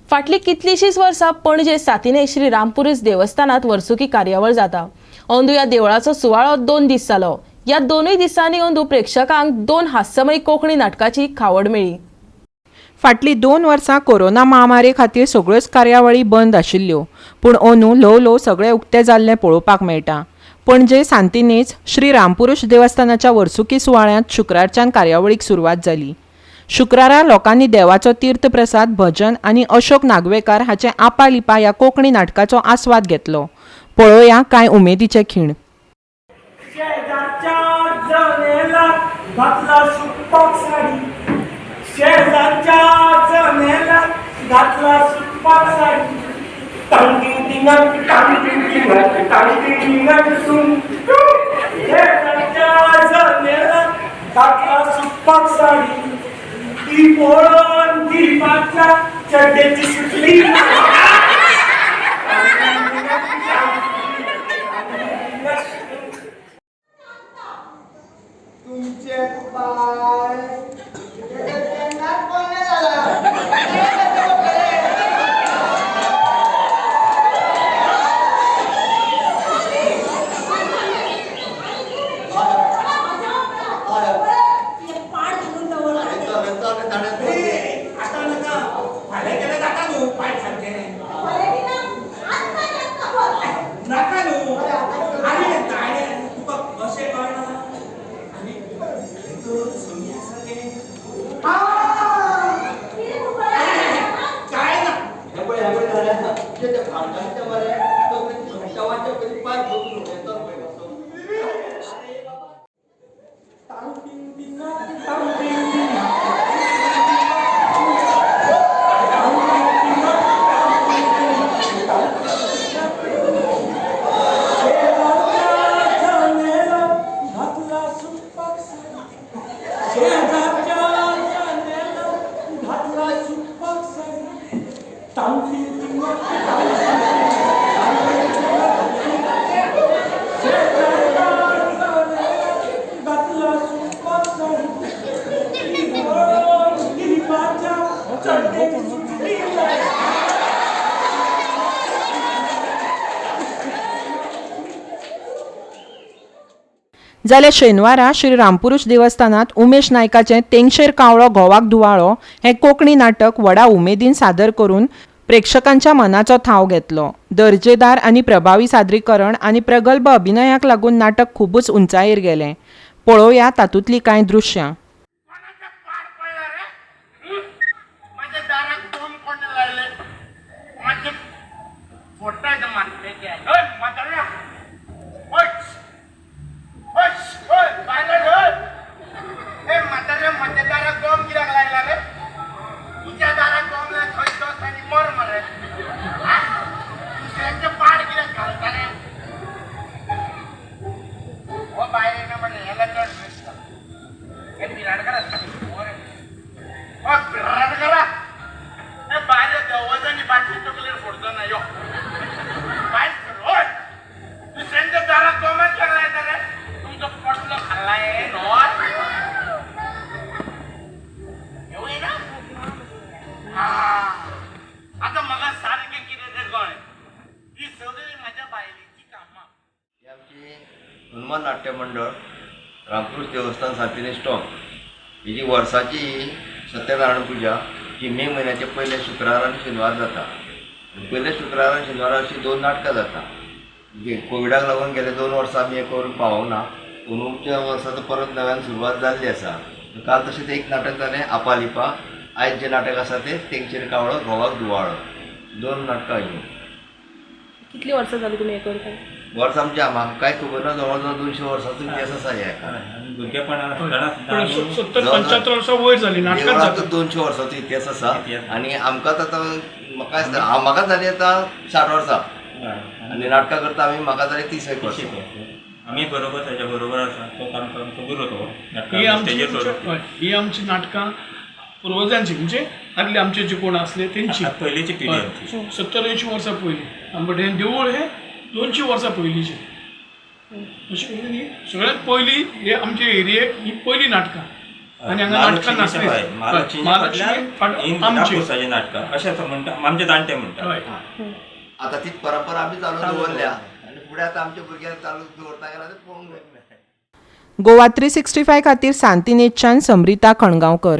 फाटलीं कितलींशींच वर्सां पणजे सांतिनेज श्री रामपुरूस देवस्थानात वर्सुकी कार्यावळ जाता. अंदू ह्या देवळाचो सुवाळो 2 दीस जालो. ह्या दोनूय दिसांनी अंदू प्रेक्षकांक 2 हास्यमय कोंकणी नाटकाची खावड मेळ्ळी. फाटलीं 2 वर्सां कोरोना महामारी खातीर सगळ्योच कार्यावळी बंद आशिल्ल्यो, पूण अंदू ल्हव ल्हव सगळें उक्तें जाल्लें पळोवपाक मेळटा. पणजे सांतिनेज श्री रामपुरूष देवस्थानाच्या वर्सुकी सुवाळ्यांत शुक्रारच्यान कार्यावळीक सुरवात जाली. शुक्रारा लोकांनी देवाचो तीर्थप्रसाद, भजन आनी अशोक नागवेकार हाचें आपा लिपा ह्या कोंकणी नाटकाचो आस्वाद घेतलो. पळोवया कांय उमेदीचे खीण. तुमचे पाय जाल्यार शेनवारा श्री रामपुरूष देवस्थानात उमेश नायकाचें तेंगशेर कावळो घोवाक दुवाळो हें कोंकणी नाटक व्हडा उमेदीन सादर करून प्रेक्षकांच्या मनाचो थाव घेतलो. दर्जेदार आनी प्रभावी सादरीकरण आनी प्रगल्भ अभिनयाक लागून नाटक खुबूच उंचायेर गेलें. पळोवया तातूंतलीं कांय दृश्यां. हनुमान नाट्य मंडळ रामपुरूष देवस्थान सांतिनेज स्टॉप ही जी वर्साची सत्यनारायण पुजा ही मे म्हयन्याच्या पयल्या शुक्रार आनी शेनवार जाता. पयल्या शुक्रार आनी शेनवारा अशीं 2 नाटकां जाता. कोविडाक लागून गेले 2 वर्सां आमी हें करूंक पावोंक ना. अंदूच्या वर्सा तर परत नव्यान सुरवात जाल्ली आसा. काल तशेंच एक नाटक जालें आपा लिपा, आयज जें नाटक आसा तें तेंगशेर कावळो घोवाक दुवाळो, 2 नाटकां हीं. कितलीं वर्सां जालीं तुमी हें करता? वर्स आमच्या म्हाका खबर ना, जवळ जवळ 200 वर्सांचो इतिहास आसा ह्या. 70-75 वर्सां वयर जाली नाटकां. 200 वर्सांचो इतिहास आसा आनी आमकांच आतां म्हाका दिसता म्हाका जाली आतां 60 वर्सां आनी नाटकां करता आमी, म्हाका जाली 31 वर्सां. आमी बरोबर ताच्या बरोबर आसा, तो आमकां गुरू तो. ही आमची नाटकां पुर्वजांची, म्हणजे आदले आमचे जे कोण आसले तेंची पयलींची पिढी, 70-80 वर्सां पयलीं. बट हें देवूळ हें 200 वर्सां पयलींचें. अशें न्ही, सगळ्यांत पयलीं हे आमचे एरियेक ही पयलीं नाटकां. आनी हांगा नाटकां नासलीं. हय, महालक्ष्मीच्या महालक्ष्मी फाटल्यान फाट ही आमची. रामपुरसाचीं नाटकां अशें आसा म्हणटा आमचे जाणटे म्हणटा. हय. आतां तीच परंपरा आमी चालू दवरल्या आनी फुडें आतां आमच्या भुरग्यांक चालू दवरता काय ते पळोवंक जाय. गोवा 365 खातीर सांतिनेजच्यान समरिता खणगांवकर.